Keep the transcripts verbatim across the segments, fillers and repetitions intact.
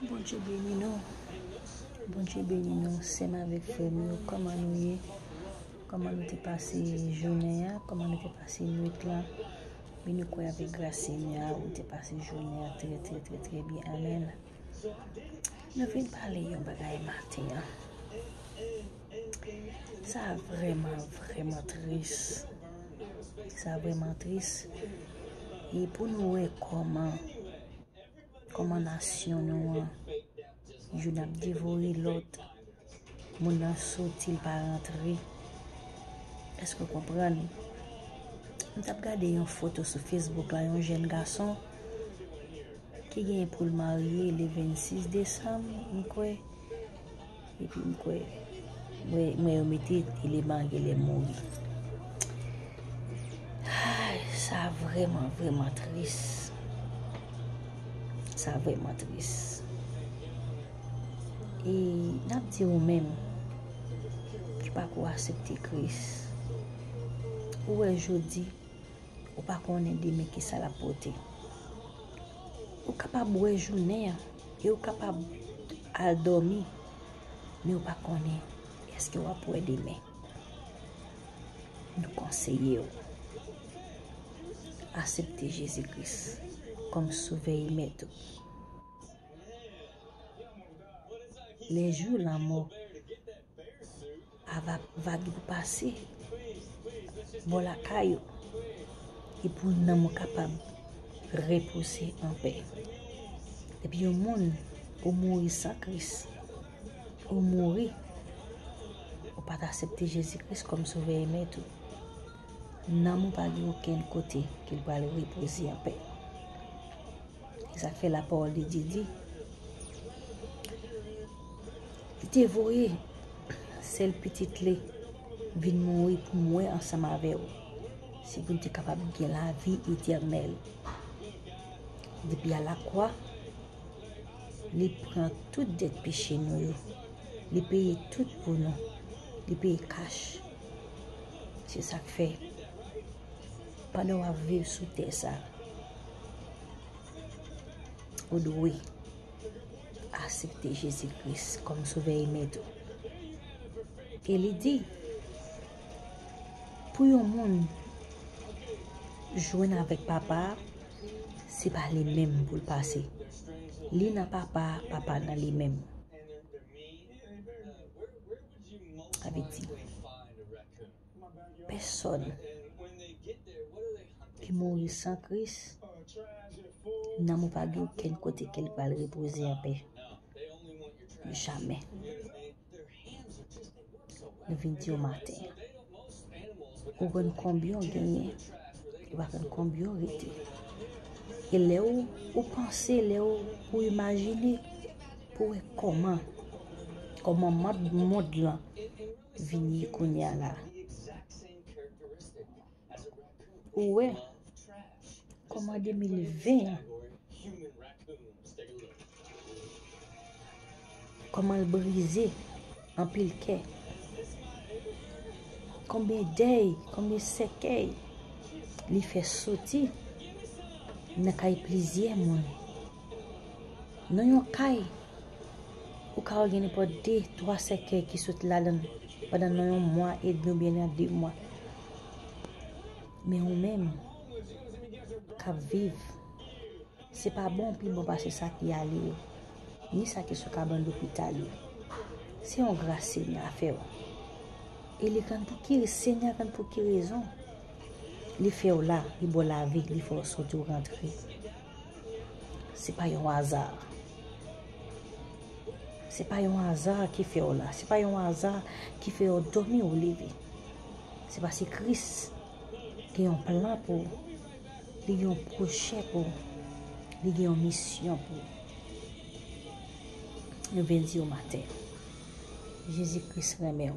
Bondye beni nou. Bondye beni nou, sè m avèk frè m yo. Kòman nou ye? Kòman nou te pase jounen an? Kòman nou te pase nwit la? Men nou kwè avèk gras Senyè a, ou te pase jounen an trè, trè, trè, trè byen. Amèn. Nou vin pale yon bagay maten an. Sa vrèman, vrèman tris. Sa vrèman tris. E pou nou wè kòman, kòman nasyon nou an, youn ap devore lòt, moun nan soti, l pa rantre. Èske w konprann? M t ap gade yon foto sou Facebook la, yon jèn gason ki gen pou l marye le vennsis desanm, m kwè. Epi m kwè, m wè, m wè yo mete eleman genlè mouri. Ay, sa vrèman, vrèman tris. Sa vrèman tris. E n ap di ou menm ki poko aksepte Kris, ou wè jodi, ou pa konnen demen ki sa l ap pote. Ou kapab wè jounen an e ou kapab al dòmi, men ou pa konnen èske w ap wè demen. Nou konseye w aksepte Jezi Kris kòm Sovè e Mèt ou. Lè jou lanmò a va, va gen pou pase bò lakay ou, e pou nanm ou kapab repoze anpè. Depi yon moun ou mouri san Kris, ou mouri, ou pa t aksepte Jezi Kris kòm Sovè e Mèt ou, nanm ou pa gen okenn kote ke l pral repoze anpè. E sa k fè lapawòl de Dye di, li te voye sèl pitit li vin mouri pou mwen ansanm avè w, se pou n te kapab gen lavi etènèl. Depi a lakwa, li pran tout dèt peche nou yo. Li peye tout pou nou. Li peye kach. Se sa k fè, pandan w ap viv sou tè sa, ou dwe aksepte Jezi Kris kòm Sovè e Mèt ou. E li di, pou yon moun jwenn avèk Papa a, se pa li menm pou l pase. Li nan Papa a, Papa nan li menm. Sa vle di, pèsòn ki mouri san Kris, nanm ou pa gen okenn kote ke l pral repoze anpè. Jamè. Nou vin di w maten an, ou konn konbyen w genyen, ou pa konn konbyen w rete. E lè ou, ou panse, lè ou, ou imajine, pou w wè kòman, kòman mond, mond lan vin ye kounye a la. Ou wè kòman de mil ven an, kòman l brize anpil kè. Konbyen dèy, konbyen sèkèy li fè soti nan kay plizyè moun. Nan yon kay, ou ka wè gen nenpòt de, twa sèkèy ki sot ladan l pandan nan yon mwa edmi oubyen nan de mwa. Men ou menm k ap viv, se pa bon pi bon pase sa ki ale yo, ni sa ki sou kabann lopital yo. Se yon gras Senyè a fè w. E li konn pou ki, Senyè a konn pou ki rezon li fè w la, li ba w lavi, li fè w soti w rantre. Se pa yon aza. Se pa yon aza ki fè w la. Se pa yon aza ki fè w dòmi ou leve. Se paske Kris gen yon plan pou ou. Li gen yon pwojè pou ou. Li gen yon misyon pou ou. Nou vin di w maten, Jezi Kris renmen w.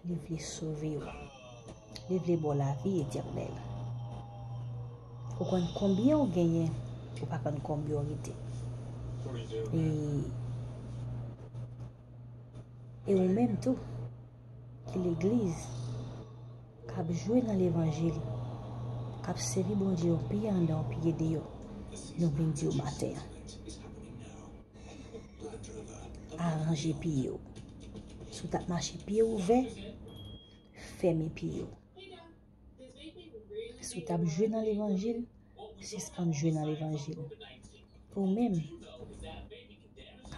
Li vle sove w. Li vle ba w lavi etènèl. Ou konn konbyen w genyen, ou pa konn konbyen w rete. E, e ou menm tou, ki legliz, k ap jwe nan levanjil, k ap sèvi Bondye yon pye anndan, yon pye deyò, nou vin di w maten an, aranje pye w. Si w t ap mache pye ouvè, fèmen pye w. Si w t ap jwe nan levanjil, sispann jwe nan levanjil. Ou menm,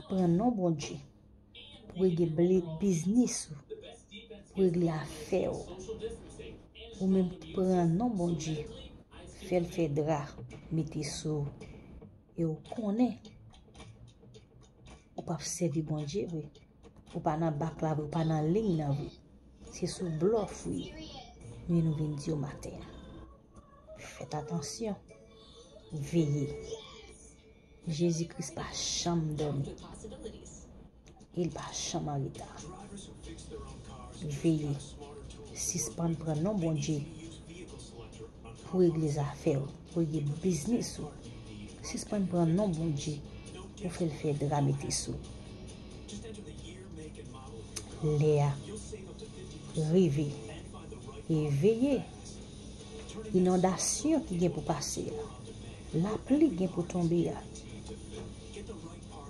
pran non Bondye pou regle ble-, biznis ou, pou regle afè w. Ou menm pran non Bondye, fè l fè dra, mete sou ou. E w konnen ou p ap sèvi Bondye vre. Ou pa nan bak la vre, ou pa nan liy nan vre. Se sou blòf ou ye. Men nou vin di w maten an. Fèt atansyon. Veye. Jezi Kris pa janm dòmi. E l pa janm an reta. Veye. Sispann pran non Bondye pou regle zafè w, pou regle biznis ou. Sispann pran non Bondye pou fè l fè dra mete sou ou. Lè a rive. E veye. Inondasyon ki gen pou pase a, lapli gen pou tonbe a,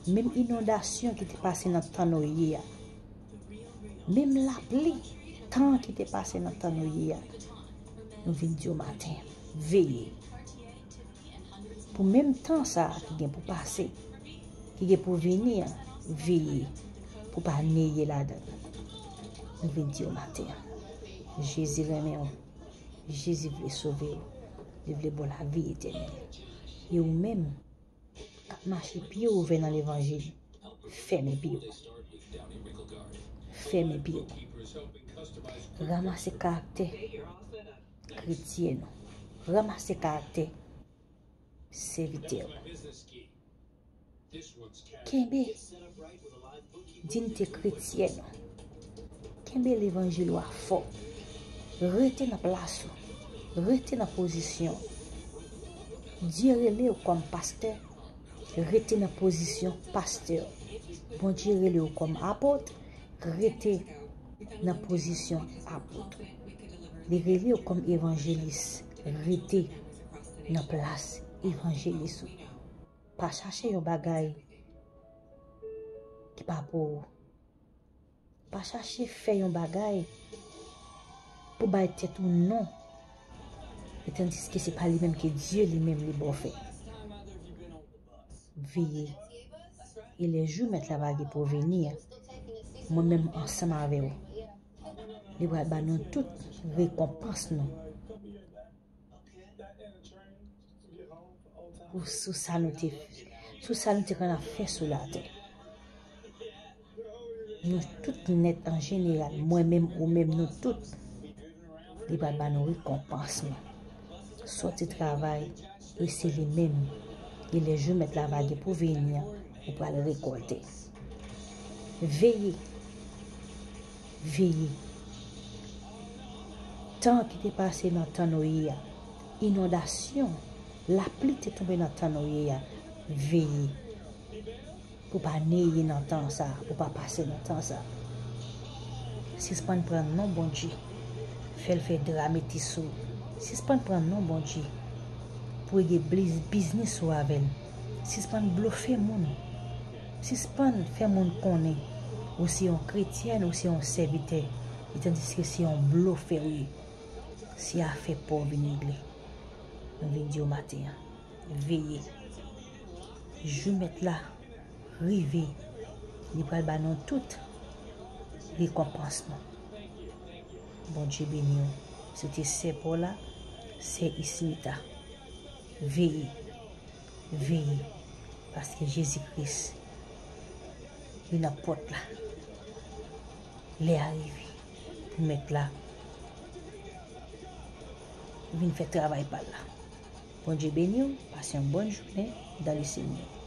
menm inondasyon ki te pase nan tan Noye a, menm lapli, tan ki te pase nan tan Noye a, nou vin di w maten, veye. Pou menm tan sa a ki gen pou pase, ki gen pou vini an, veye pou pa neye ladan l. Nou vin di w maten an, Jezi renmen w. Jezi vle sove w. Li vle ba w lavi etènèl. E ou menm, k ap mache pye ouvè nan levanjil, fèmen pye w. Fèmen pye w. Ranmase karaktè kretyen ou. Ranmase karaktè sèvitè w. Kenbe diyite kretyèn ou. Kenbe levanjil ou a fò. Rete nan plas ou. Rete nan pozisyon ou. Dye rele w kòm pastè. Rete nan pozisyon pastè. Bondye rele w kòm apot. Rete nan pozisyon apot. Li rele w kòm evanjelis. Rete nan plas evanjelis ou. Pa chache yon bagay ki pa pou ou. Pa chache fè yon bagay pou bay tèt ou non. E tandiske se pa li menm ke Dye li menm li ba w fè. Veye. E lè jou mèt la va gen pou vini a, mwen menm ansanm avè w, li pral ba nou tout rekonpans nou. Pou sou sa nou te, sou sa nou te konn ap fè sou latè. Nou tout nèt an jeneral, mwen menm, ou menm, nou tout, li pral ba nou rekonpans nou. Sòti travay, e se li menm. E lè jou mèt la va gen pou vini an, ou pral rekòlte. Veye. Veye. Tan ki te pase nan tan Noye a, inondasyon, lapli te tonbe nan tan Noye a, veye. Pou pa neye nan tan sa, pou pa pase nan tan sa. Sispann pran non Bondye, fè l fè dra mete sou ou. Sispann pran non Bondye pou regle biz-, biznis ou avè l. Sispann blofe moun. Sispann fè moun konnen ou se yon kretyèn, ou se yon sèvitè, e tandiske se yon blofè ou ye. Se afè pa w vin regle. Nou vin di w maten an, veye. Jou mèt la rive, li pral ba nou tout rekonpans nou. Bondye beni w. Se te sè pa w la, sè Ismita. Veye, veye, paske Jezi Kris, li nan pòt la. Lè a rive pou mèt la vin fè travay pa l la. Bondye beni w, pase yon bòn jounen dans le Seigneur.